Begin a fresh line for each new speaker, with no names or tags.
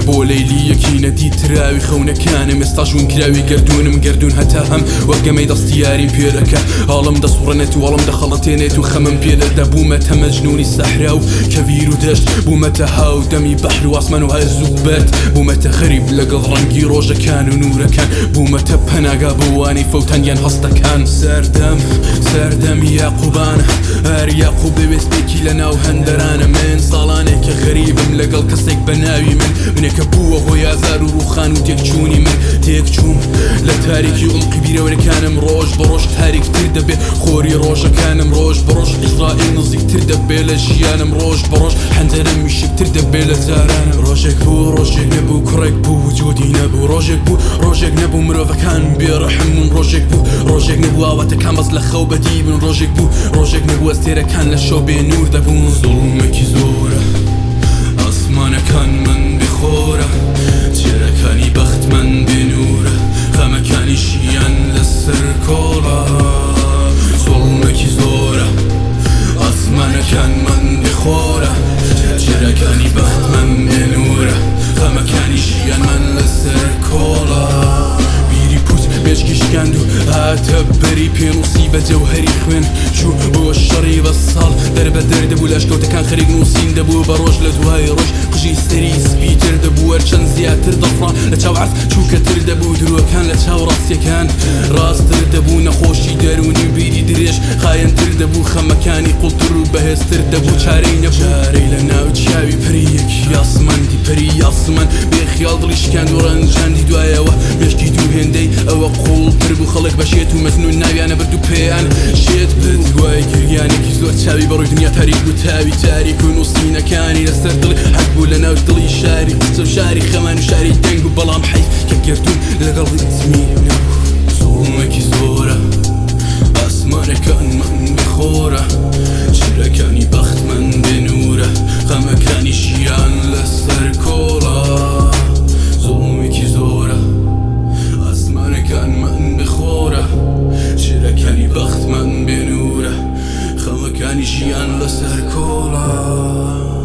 بۆ لەیلییەکی نەدیتراوی خەونەکانم ئێستاش ونکراوی گەردوونم گەردوون هەتا هەم وەک گەمەی دەستی یاریم پێ دەکا ئاڵم دەسوڕێنێت و واڵم دەخەڵەتێنێت و خەمم پێ دەدا بوومەتە مەجنوونی سەحرا و کەویر و دەشت بوومەتە هاودەمی بەحر و ئاسمان و هەرز و بەرد بوومەتە غەریب لەگەڵ ڕەنگی ڕۆژەکان و نوورەکان بوومەتە پەناگا بۆ وانەی فەوتان یان هەستەکان. سەردەم سەردەمی یاقوبانە هەر یاقوب بێ وێستێکی لە ناو هەندەرانە من ساڵانێکە غەریبم لەگەڵ کەسێک بە ناوی من منێکە بووە هۆی ئازار و ڕووخان و تێکچوونی من تێکچووم لە تاریکی عومقی بیرەوەریەکانم ڕۆژ بە ڕۆژ تاریکتر دەبێ خۆری ڕۆژەکانم ڕۆژ بە ڕۆژ عیزرائیل نزیکتر دەبێ لە ژیانم ڕۆژ بە ڕۆژ حەنجەرەم ویشکتر دەبێ لە جارانم ڕۆژێک بوو ڕۆژێک نەبوو کوڕێک بوو وجودی نەبوو ڕۆژێک بوو ڕۆژێک نەبوو مرۆڤەکان بێ ڕەحم بوون ڕۆژێک بوو ڕۆژێک نەبوو ئاواتەکان بەس لە خەو بەدی بوون ڕۆژێک بوو ڕۆژێک نەبوو ئەستێرەکان لە شەو بێ نوور دەبوون زوڵمێکی زۆرە ئاسمانەکان من بێ خۆرە چرەکانی بەخت من بێ نوورە خەمەکانی ژیان لەسەر کۆڵە زوڵمێکی زۆرە ئاسمانەکان من بێ خۆرە چرەکانی بەخت من بێ نوورە خەمەکانی ژیان من لەسەر کۆڵە بیری پوچ مێشکی شکاند و هاتە بەری پێنووسی بە جەوهەری خوێن چوو بۆ شەڕی بە ساڵ دەربەدەر دەبوو لە ئەشکەوتەکان خەریک نووسین دەبوو بە ڕۆژ لە دوای ڕۆژ قژی سەری سپیتر دەبوو هەرچەند زیاتر دەفڕا لە چاو عەرز چووکەتر دەبوو درۆکان لە چاو ڕاستیەکان ڕاستتر دەبوو نەخۆشی دەروونی و بیری درێژ خایەنتر دەبوو خەمەکانی قوڵتر و بەهێزتر دەبوو چارەی نەبوو چارەی لە ناو چاوی پەرییەکی ئاسمان دی پەری ئاسمان بێ خیاڵ دڵی شکاند و ڕەنجاندی دوایەوە مێشکی دوو هێندەی ئەوە قوڵتر بوو خەڵک بە شێت و مەجنون ناویانە برد و پێیان شێت بوو دوای گریانێکی زۆر چاوی بەڕووی دنیا تاریک بوو تاوی تاریک و نووسینەکانی لەسەر دڵی حەک بوو لەناو دڵی شاری قسە و شاری خەمان و شاری دەنگ بوو بەڵام حەیف کە گەردوون لەگەڵ ڕیتمی نەبوو. زوڵمێکی زۆرە ئاسمانەکانمان بێ خۆرە چرەکانی بەختمان بێ نوورە خەمەکانی ژیان لەسەر کۆڵە زوڵمێکی زۆرە ئاسمانەکانمان بێ خۆرە چرەکانی بەختمان بێ نوورە خەمەکانی ژیان لەسەر کۆڵە.